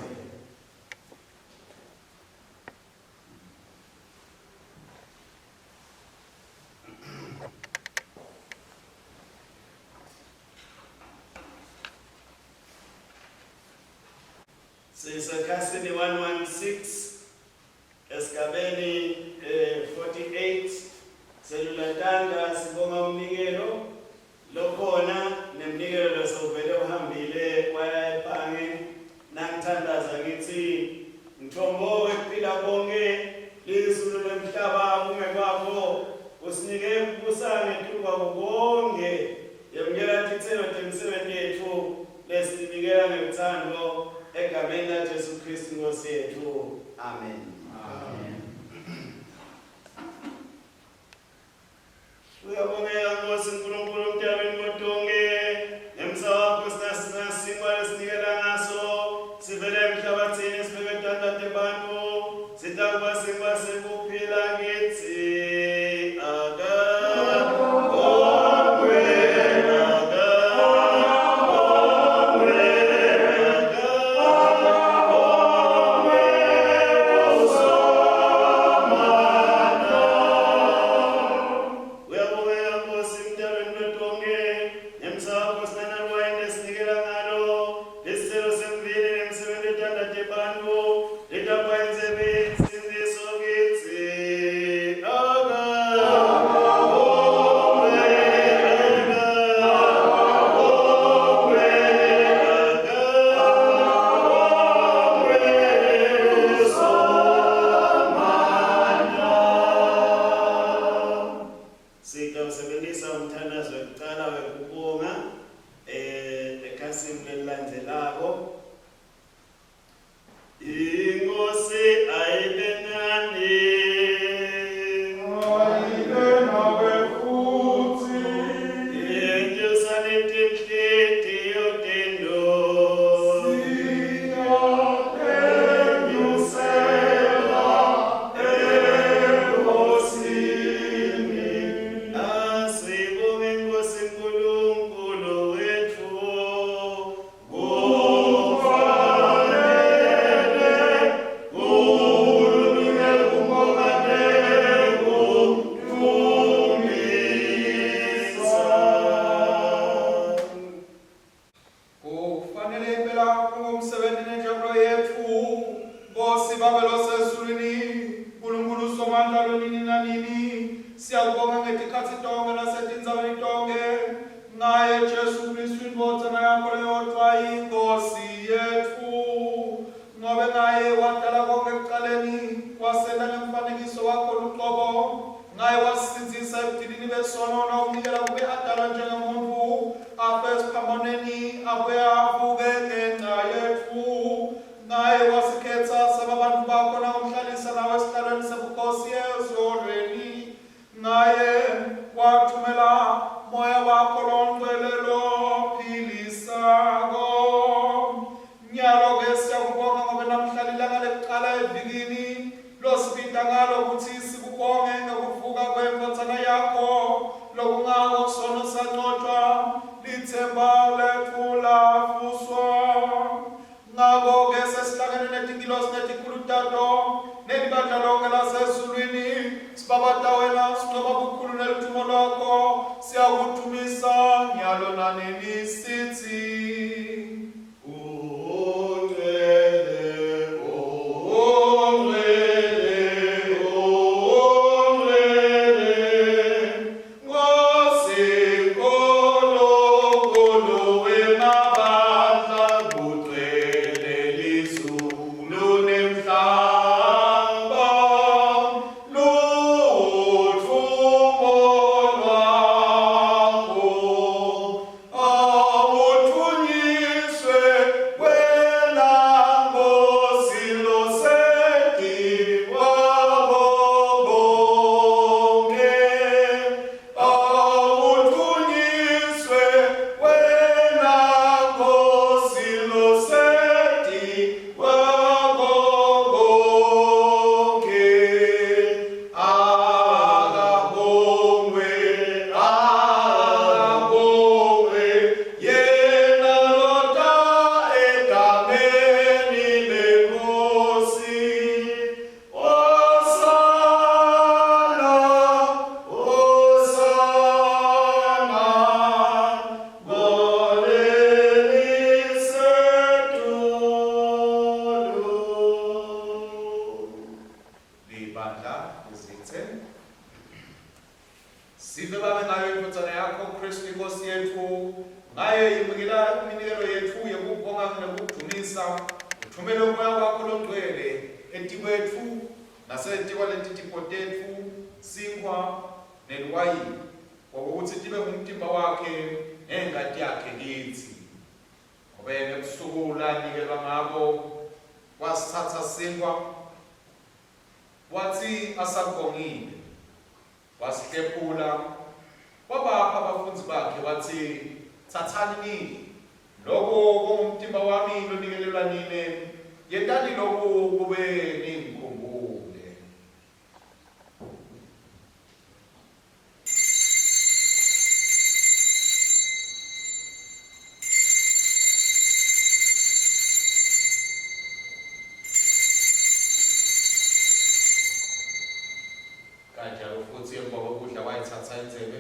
Sisekhasini 116 esigabeni eh, 48 selula tandla sibonga umnikelo lokhona nemnikelo losovele uhambile waya ebhange nangithandaza ngithi mthombo wekuphila konke lizulu lemhlaba kungekwakho usinike kubusa ngetulu kwako konke yemukela titselo temisebenti yetfu lesinikela ngelutsandvo egameni laJesu Khristu Nkhosi yetfu amen, Amen. nyalo nini nanini. Siyakubonga ngetikhatsi tonkhe nasetindzaweni tonkhe ngaye Jesu Khristu indvodzana yakho leyodvwa iNkhosi yetfu. Ngobe ngaye wadala konkhe ekucaleni, wasenta ngemfanekiso wakho lucobo. Ngaye wasisindzisa ebugcilini besono nawunikela kube adalwa njengemuntfu, afe esiphambanweni, abuye avuke ngenca yetfu. Ngaye wasikhetsa saba bantfu bakho nawumhlalisa nawe esihlalweni sebukhosi ezulwini. Ngaye wathumela Moya wakho longcwele lophilisako. Nyalo-ke siyakubonga ngobe namuhla lilanga lekucala evikini losibita ngalo kutsi sikubonge ngekuvuka kwendvodzana yakho, lokungako sono sancotjwa, litsemba letfu lavuswa. Ngako-ke sesihlangene netingilosi netikhulu tato, nelibandla lonkhe lasezulwini, sibabata wena, sincoba bukhulu neludvumo lwakho, siyakudvumisa nyalo nanini sitsi. Ungcwele, ungcwele, ungcwele, Nkosi Nkulunkulu wemabandla, kugcwele lizulu nemhlaba, lutfumo lwakho. Awudvunyiswe wena Nkosi losetikwabo bonkhe. Awudvunyiswe wena Nkosi losetikwabo bonkhe. Akabongwe, akabongwe, yena lota egameni leNkosi. Hosana, Hosana, golelisetulu. Libandla lizithe Sive babe ngayo indvodzana yakho Kristu iNkosi yetfu, ngaye yemukela iminikelo yetfu yekubonga nekudvumisa, uthumele umoya wakho longcwele etikwetfu nasetikwaleti tipho tetfu, sinkhwa neliwayini, kwakutsi tibe ngumtimba wakhe nengati yakhe kitsi. Ngobe ngebusuku lanikelwa ngabo, wasitsatsa sinkhwa, Watsi asakubongile, wasihlephula, wabapha bafundzi bakhe, watsi, Tsatsani nidle, loku kungumtimba wami lonikelelwa nine, yentani loku kube ningikhumbule. Kanjalo futsi emva kwekudla wayitsatsa indzebe,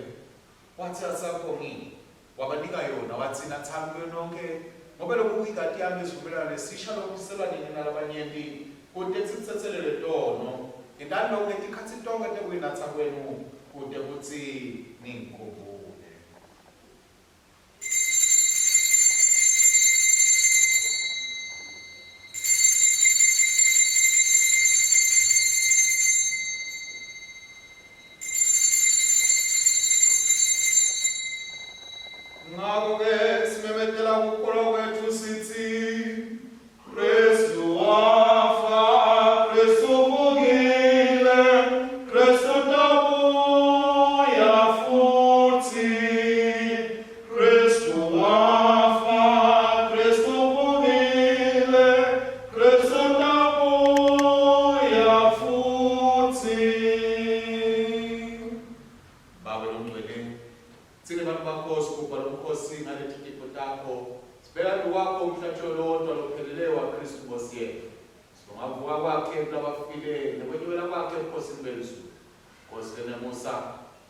watsi asabongile, wabanika yona, watsi, Natsani kuyo nonkhe, ngobe loku kuyingati yami yesivumelwano lesisha lokubiselwa nine nalabanyenti kute sitsetselelwe tono. Yentani loku ngetikhatsi tonkhe tekuyinatsa kwenu, kute kutsi ningikhumbule. Ngako-ke simemetela kukholwa kwetfu sitsi, Kristu wafa, Kristu uvukile, Kristu utabuya futsi. Kristu wafa, Kristu uvukile, Kristu utabuya futsi. Babe longcwele, Tsine bantfu bakho sigubha lomkhosi ngaleti tipho takho. Sibeka embikwakho umhlatjelo lowodvwa lophelele waKhristu Nkhosi yetfu. Sibonga kuvuka kwakhe kulabafile nekwenyukela kwakhe ebukhosini belizulu. Nkhosi lenemusa,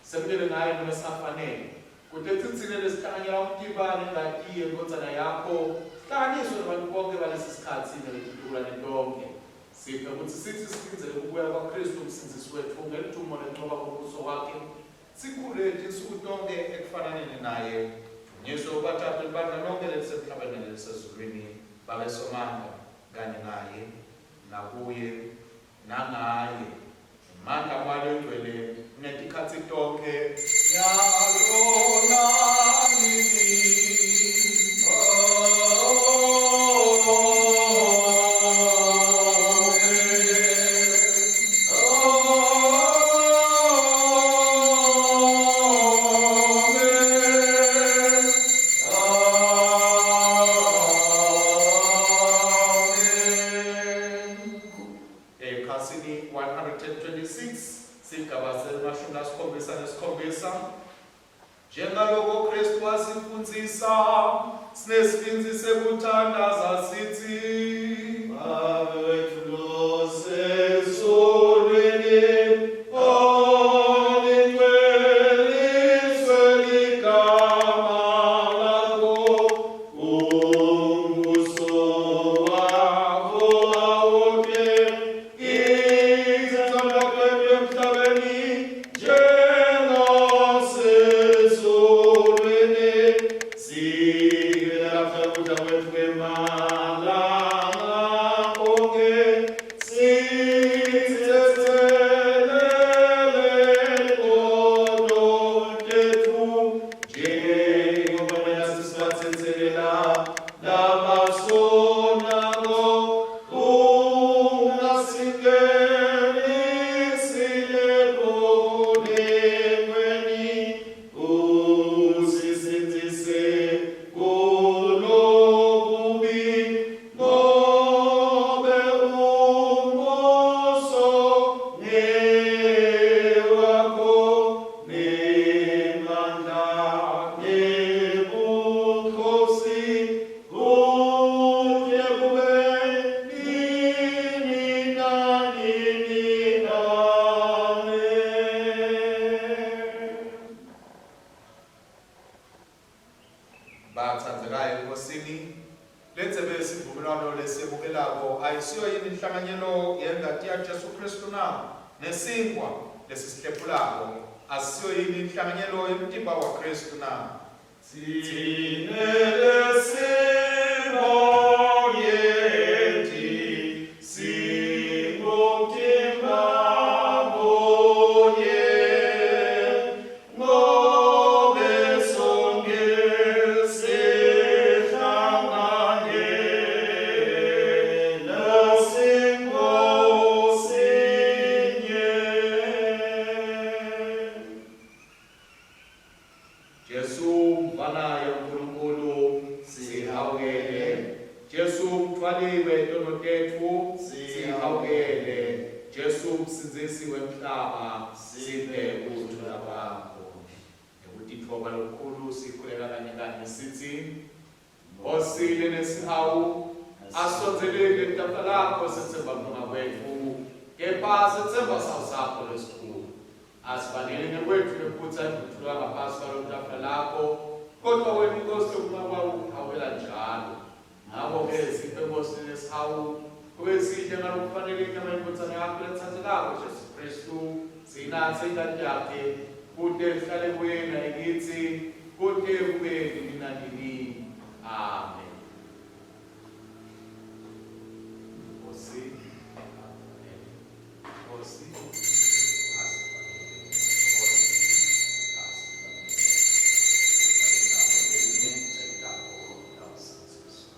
semukele ngaye nome singafanele, kute kutsi tsine lesihlanganyela umtimba nengati yeNdvodzana yakho sihlanganiswe nebantfu bonkhe balesi sikhatsi nebetitukulwane tonkhe. Siphe kutsi sitsi silindzele kubuya kwaKhristu uMsindzisi wetfu ngelidvumo lencoba kombuso wakhe, sikhule tinsuku tonkhe ekufananeni naye. Dunyiswe uBathathu libandla lonkhe lelisemhlabeni nalelisezulwini, Babe Somandla, kanye naye, nakuye, nangaye, ngemandla aMoya loyiNgcwele, ngetikhatsi tonkhe, nyalo nanini. Ekhasini 126 sigaba semashumi lasikhombisa nesikhombisa Njengaloko Kristu wasifundzisa, sinesibindzi sekuthandaza sitsi. Babe wetfu losezulwini, alingcweliswe ligama lakho, umbuso wakho awute, intsandvo yakho emhlabeni njengasezulwini. Siphe lapha kudla kwetfu kwemalanga onkhe, sitsetselele tono tetfu, njengoba natsi sibatsetselela labasonako. Ungasingenisi ekulingweni, usisindzise kulokubi, ngobe umbuso ngewakho, nemandla, nebukhosi, kuze kube nini nanini. Amen. Batsandzekayo eNkosini, lendzebe yesivumelwano lesemukelako ayisiyo yini inhlanganyelo yengati yaJesu Khristu na? Nesinkhwa lesisihlephulako asisiyo yini inhlanganyelo yemtimba waKhristu na? Tsine lesibanyenti singumtimba munye, ngobe sonkhe sihlanganyela sinkhwa sinye. Jesu mvana yaNkulunkulu sihawukele. Jesu mthwali wetono tetfu sihawukele. Jesu msindzisi wemhlaba siphe kuthula kwakho. Ngekutitfoba lokukhulu sikhuleka kanye kanye sitsi, Nkhosi lenesihawu, asondzeleni letafula lakho setsemba kulunga kwetfu, kepha setsemba sawu sakho lesikhulu. Asifanele ngekwetfu ngephutsa ekuthulwa ngaphasi kwalolutafula lakho, kodvwa wena iNkhosi lokulunga kwakho kuhawukela njalo. Ngako-ke siphe Nkhosi lenesihawu, kube sidle ngalokufanele inyama yeNdvodzana yakho letsandzekako Jesu Khristu, siyinatse ingati yakhe, kute ihlale kuye nayikitsi, kute kube nini nanini. Amen. Nkosi, amen. Nkosi, asifanele. Nkosi, asifanele. Ngalingako elinye icebo lawusindziswa.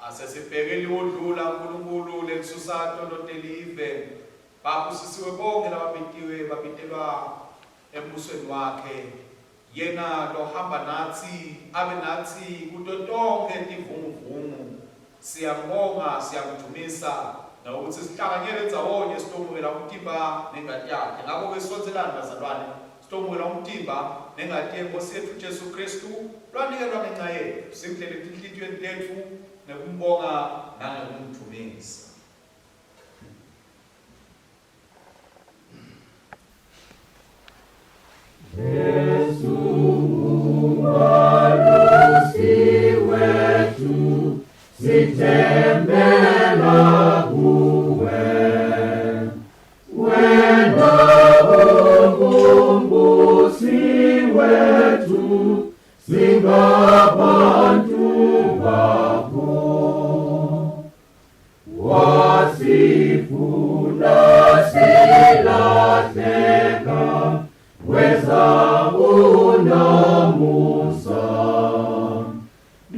Asesibheke liwundlu laNkulunkulu lelisusa tono telive. Babusisiwe bonkhe lababitiwe babitelwa embusweni wakhe. Yena lohamba natsi abe natsi kuto tonkhe tivunguvungu. Siyambonga, siyamdvumisa ngekutsi sihlanganyele ndzawonye sitomukela umtimba nengati yakhe. Ngako-ke sondzelani bazalwane, Sitomukela umtimba nengati yeNkhosi yetfu Jesu Khristu, lwanikelwa ngenca yetfu, simdlele etinhlitiyweni tetfu ngekumbonga nangekumdvumisa. Jesu umalusi wethu sithembela kuwe wena ungumbusi wethu singabantu bakho wasifuna silahleka weza unomusa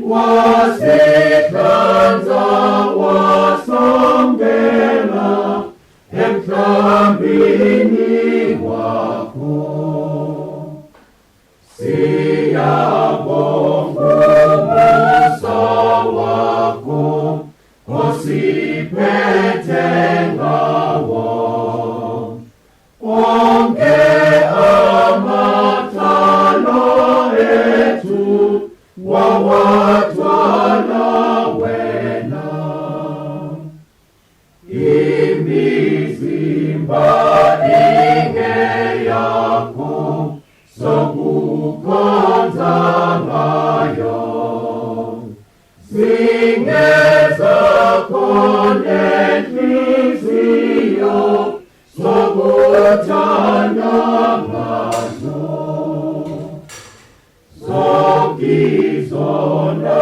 wasihlanza wasongela emhlambini wakho Siyabonga umusa wakho osiphethe ngawo onke amathalo ethu wawathwala wena imizimba ingeyakho sokukhonza ngayo zingezakho nenhliziyo sokuthanda ngazo zonke izono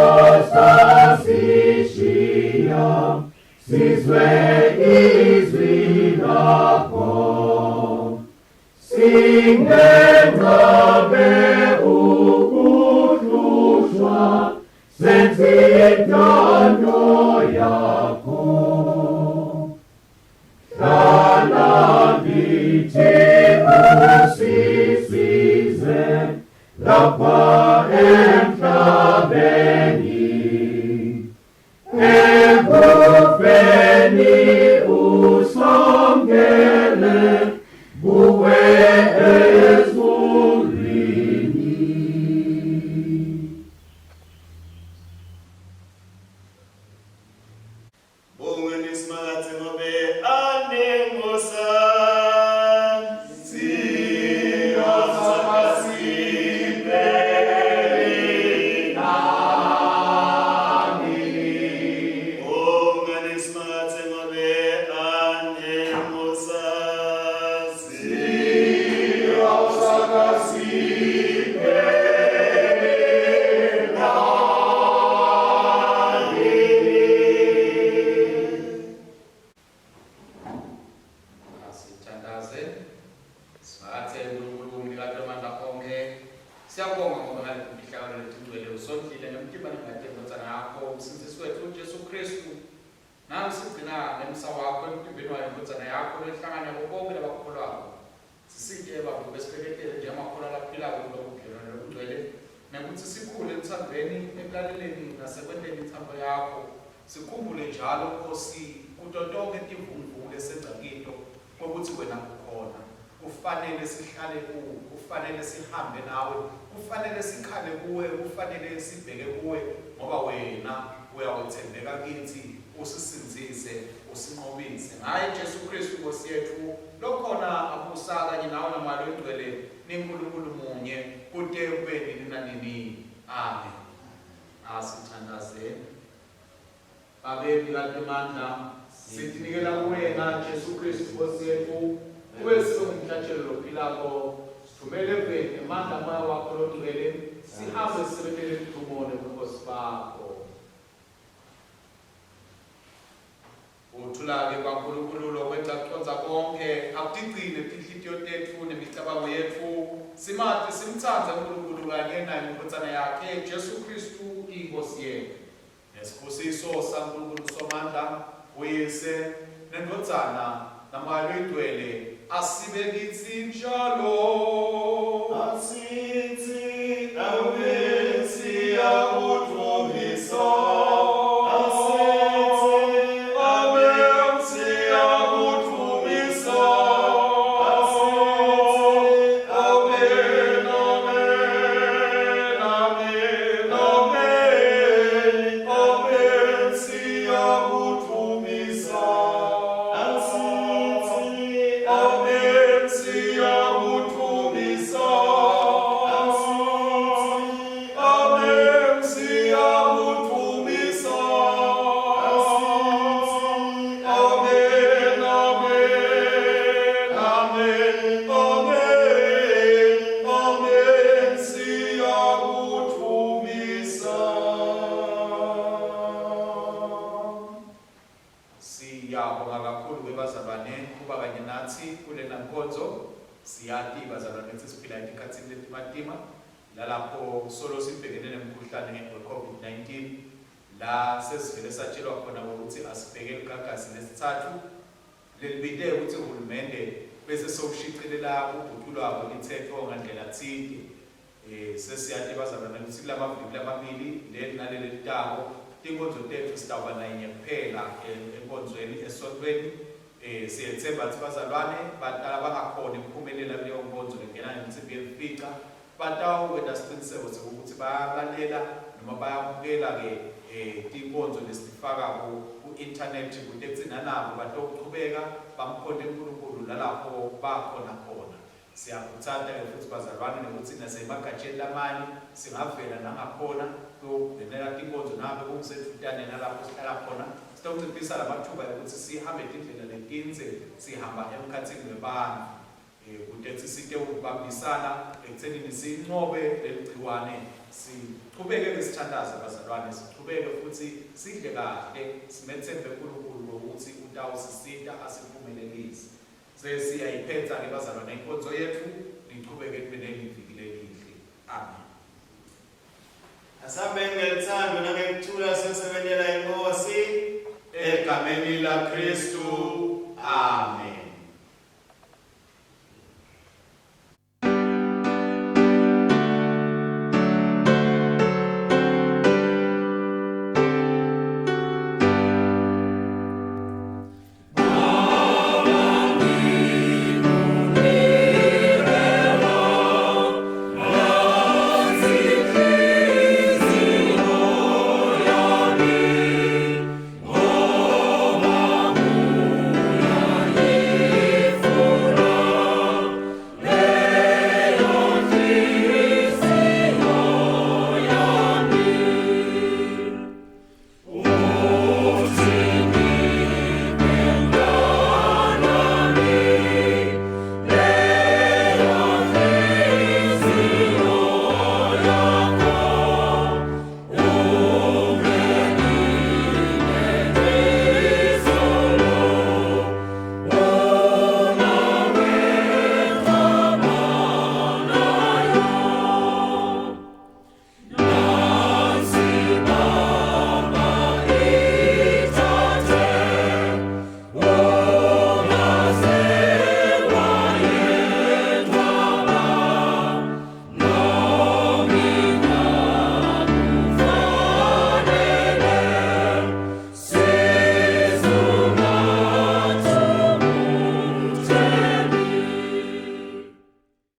sasishiya sizwe izwi lakho singenqabe ukuhlushwa senze intando yakho hlala kithi usisize lapha emhlabeni ekufeni usongele kuwe ezulwini Bongani Simakadze ngobe anemusa. Bongani Simakadze ngobe anemusa. Asithandaze. Simakadze uNkulunkulu umnikati wamandla onke. Siyabonga ngoba ngaleti mfihlakalo letingcwele usondlile ngemtimba nengati yendvodzana yakho umsindzisi wethu uJesu Kristu. Nawe sigcina ngemsa wakho emtimbeni wayo indvodzana yakho lehlangana nabo bonke labakholwako. Sisite Babe kube sibeketele njengemakholwa laphilako kulobu budlelwane lobungcwele nekutsi sikhule elutsandvweni, ekulaleleni nasekwenteni intsandvo yakho. Sikhumbule njalo Nkhosi kuto tonkhe tivunguvungu lesengca kito kwekutsi wena ukhona. Kufanele sihlale kuwe, kufanele sihambe nawe, kufanele sikhale kuwe, kufanele sibheke kuwe ngoba wena uyawetsembeka kitsi usisindzise usinqobise. Ngaye Jesu Kristu Nkosi yetfu lokhona abusa kanye nawe naMoya loyiNgcwele niNkulunkulu munye kute kube nini nanini. Amen. Asithandazeni. Babe mnikati-mandla, sitinikela kuwena Jesu Kristu Nkosi yetfu, kuwe sibe ngumhlatshelo lophilako. Sithumele eveni ngemandla aMoya wakho loNgcwele, sihambe sisebentele ludumo nebukhosi bakho. Kuthula-ke kwaNkulunkulu lokweca kucondza konkhe akutigcine tinhlitiyo tetfu nemicabango yetfu, simati simtsandze uNkulunkulu kanye nayo iNdvodzana yakhe Jesu Khristu iNkhosi yetfu. Nesibusiso saNkulunkulu Somandla, uYise, neNdvodzana, naMoya loyiNgcwele asibe kitsi njalo. Asithi amen siyakudvumisa. Asithi amen siyakudvumisa. Asithi amen amen amen amen amen siyakudvumisa. Asithi amen siyakudvumisa. lenkonzo. Siyati bazalwane kutsi siphila etikhatsini letimatima lalapho solo sibhekene nemkhuhlane we-COVID-19 la sesivele satshelwa khona ukuthi asibheke ligagasi lesitsatfu lelibite ukuthi uhulumende bese sowushicilela kuguculwa kwemitsetfo ngandlela tsite. Sesiyati bazalwane kutsi kulamaviki lamabili leli naleli litako tinkonzo tetfu sitawuba nayinye kuphela enkonzweni esontweni. Siyetsemba kutsi bazalwane batala bangakhoni ukuphumelela kuleyo nkonzo lengena ngensimbi yemfica batawukwenta siciniseko sekuthi bayalalela noma bayamukela-ke tinkonzo lesitifakako ku-inthanethi kute kutsi nanabo batochubeka bamkhonte uNkulunkulu lalapho bakhona khona. Siyakhutsata-ke futsi bazalwane nekutsi nasemagatsheni lamanye singavela nangakhona kuyokungenela tinkonzo nangabe kungisedvutane nalapho sihlala khona sitawunciphisa lamathuba ekutsi sihambe tindlela letindze sihamba emkhatsini webantfu kute kutsi sitewubambisana ekutsenini sincobe leligciwane. Sichubeke-ke sithandaze bazalwane, sichubeke futsi sidle kahle, simetsembe uNkulunkulu ngokuthi utawusisita asiphumelelise. Sesiyayiphetsa-ke bazalwane inkonzo yetfu, nichubeke kube neliviki lelihle. Amen. Asambeni ngelithando.